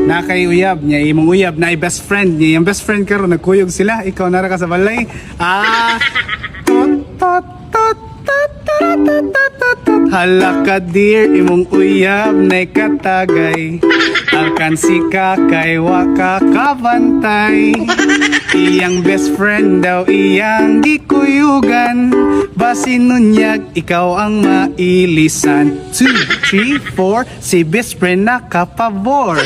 Na kay uyab niya, imong uyab na best friend niya. Yung best friend karon nagkuyog sila, ikaw nara ka sa balay. Ah, tot tot tot tot tot tot tot tot tot. Hala ka dear, imong uyab na katagay. Alkansi ka kay waka kabantay. Iyang best friend daw iyang gikuyugan. Basin nunyag ikaw ang mailisan. 2, 3, 4, si best friend nakapabor.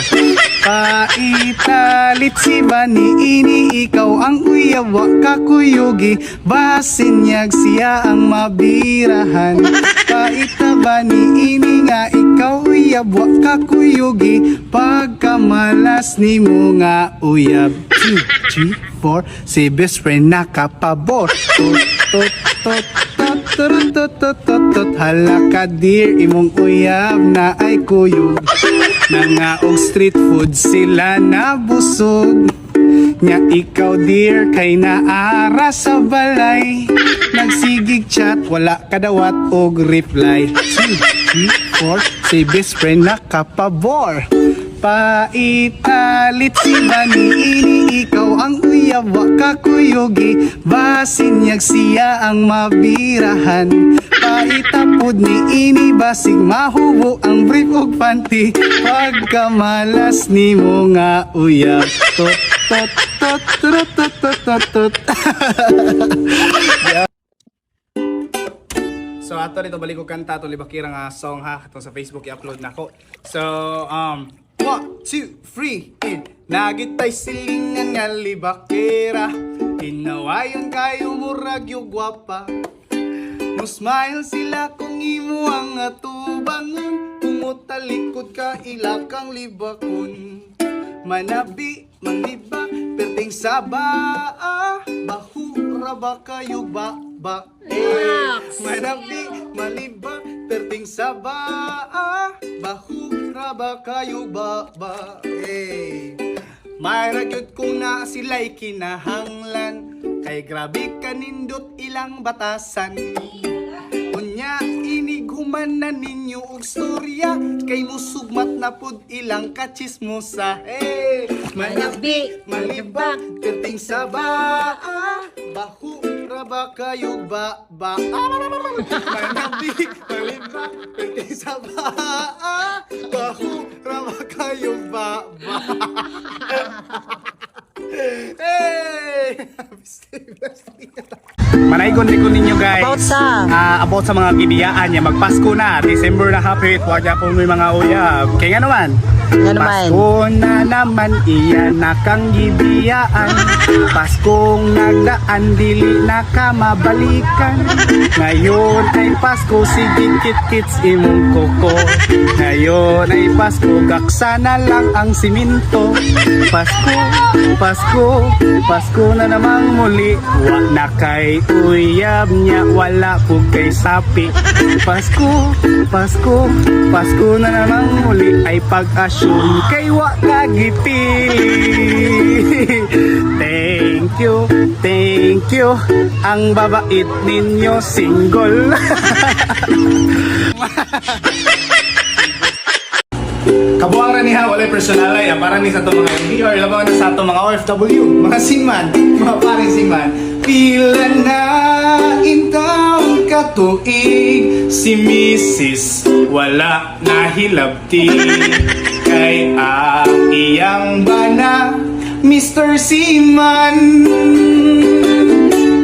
Paitalit si Bani ini, ikaw ang uyab wa kakuyugi. Basin yag siya ang mabirahan. Paita bani ini nga ikaw uyab wa kakuyugi. Pagkamalas nimo nga uyab. 2, 3, 4, si best friend nakapabor. Tut tut tut tut tut tut tut tut tut. Hala ka dear, imong uyab na ay kuyog. Nangaog street food sila na busog. Nya ikaw dear kay naara sa balay. Nagsigig chat, wala kadawat og reply. 2, 3, 4, si best friend nakapabor. Paitalit si Bani ini, ikaw ang uyab wa kakuyugi. Basin yag siya ang mabirahan. Paitapod ni ini, basig mahubo ang brief og panty. Pagkamalas nimo nga uyab. Tot tot tot tot tot tot tot tot. So ato dito balik ko kanta ato libakira nga song ha, ato sa Facebook i-upload nako. So one, two, three, in. Nagitay silingan nga libakira. Hinawayon kayo murag yung gwapa. Mo smile sila kung imo ang atubangon. Kung talikod ka, ila kang libakon. Manabi, manliba, perting saba, ah, bahura ba kayo ba ba eh. Manabi, maliba, perting saba, ah, bahura ba kayo ba ba eh. Mayra gyud kung na sila'y kinahanglan, kay grabe kanindot ilang batasan. Unya inig human na ninyo og storya, kay musugmat na pud ilang kachismosa. Hey, manabi, malibak, perting saba, ah, bahura ba kayo ba ba? Ah, manabi, malibak, perting saba, ah, bahura ba kayo ba ba? Hey! Manaygon ni ko ninyo, guys. About sa? Ah, about sa mga gibiyaan niya. Magpasko na, December na hapit, wa gyapon may mga uyab. Kaya nga naman. Nga naman. Pasko na naman, iya na kang gibiyaan. Paskong nagdaan, dili na ka mabalikan. Ngayon ay Pasko, sige kit-kits imong koko. Ngayon ay Pasko, gaksa na lang ang siminto. Pasko, Pasko, Pasko na namang muli. Wa na kay uyab niya, wala po kay sapi. Pasko, Pasko, Pasko na namang muli. Ay pag-assume kay wa ka gipili. Thank you, thank you. Ang babait ninyo, single. Kabuang ra niya, walay personal ay para ni sa itong mga NDR, labaw na sa atong mga OFW, mga seaman, mga paring seaman. Pila na intawon katuig si Mrs. wala na hilabti kay ang iyang bana Mr. Seaman.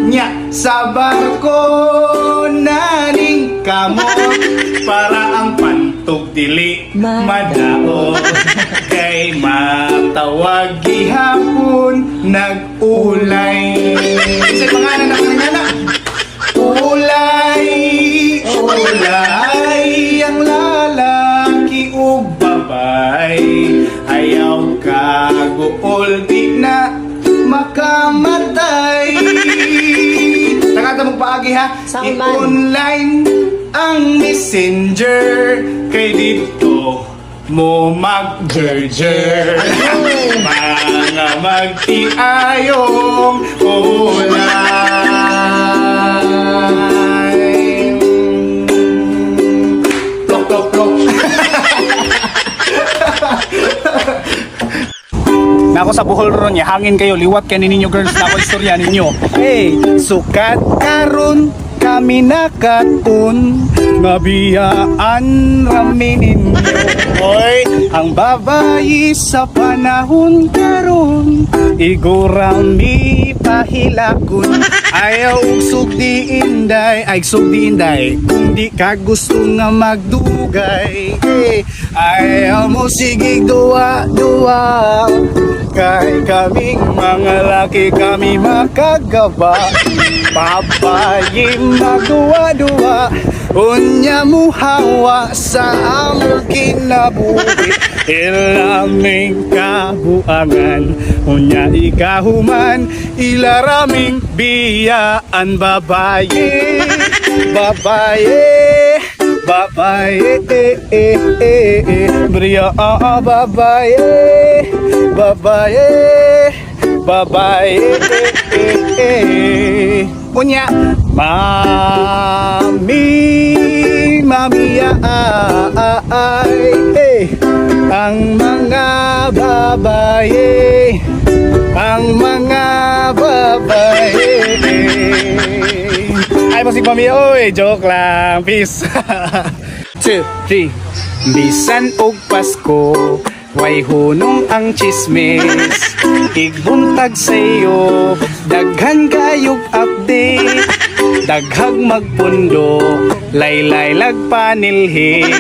Nya sa barko naning kamot para ang pantog dili madaot kay matawag gihapon nag-ulay sa mga anak ng anak. Ulay, ulay ang lalaki ug babay, ayaw kaguol di na makamatay. Takata mong paagi ha. Saan man? I-online ang messenger kay dito mo mag-gerger. Mga magtiayong ulay. Plok, plok, plok. Nako sa Bohol ron niya, hangin kayo, liwat kay ninyo girls na ako istorya ninyo. Hey, sukat karon kami nakatun ngabiyaan rami ninyo. Oy, ang babayi sa panahon karon igurami pahilakon. Ayaw og sugdi inday, ay sugdi inday, kung di ka gusto nga magdugay. Eh, ayaw mo sige duwa duwa, kay kaming mga laki kami makagawa. Babayi magduwa-duwa, unya muhawa sa among kinabuhi. Ilaming kabuangan, unya ikahuman, ilaraming biyaan. Babaye, babaye, babaye, eh, eh, eh, eh. Bria, ah, ah, babaye, babaye, babaye, eh, eh, eh. Unya, mami, mami, ah, ah, ay, eh. Ang mga babae, ang mga babae. Ay, masig mami, oy, joke lang. Peace. Two, three. Bisan og Pasko, way hunong ang chismis. Igbuntag sayo, daghan kayog update. Daghag magpundo, laylay lagpanilhig.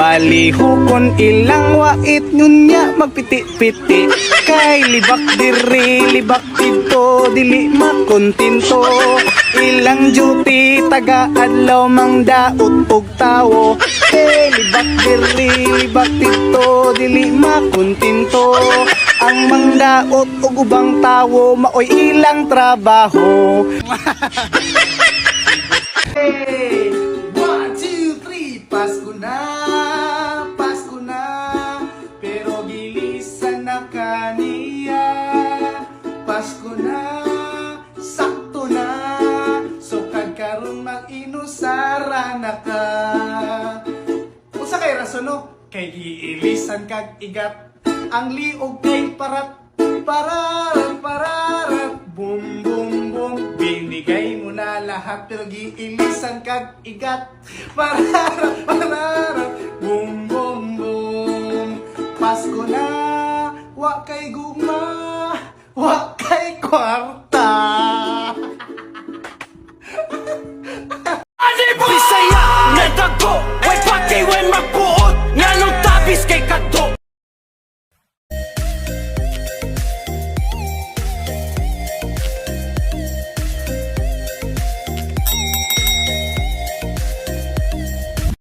Palihukon ilang wait ngunya magpiti-piti. Kay libak diri, libak dito, dili makontento. Ilang duty, taga adlaw mang daot og tawo. Eh, libak diri, libak dito, dili makontento. Ang mangdaot og ubang tawo, maoy ilang trabaho. Hey! One, two, three, Pasko na, Pasko na, pero gilisan na kaniya. Pasko na, sakto na, sukad karon mag-inusara na ka. Unsa kay rason, no? Kay giilisan kag igat, ang liog kay parat, pararat, pararat, boom, boom, boom. Binigay mo na lahat pero giilisan kag igat, pararat, pararat, boom, boom, boom. Pasko na, wa kay gugma, wa kay kwarta.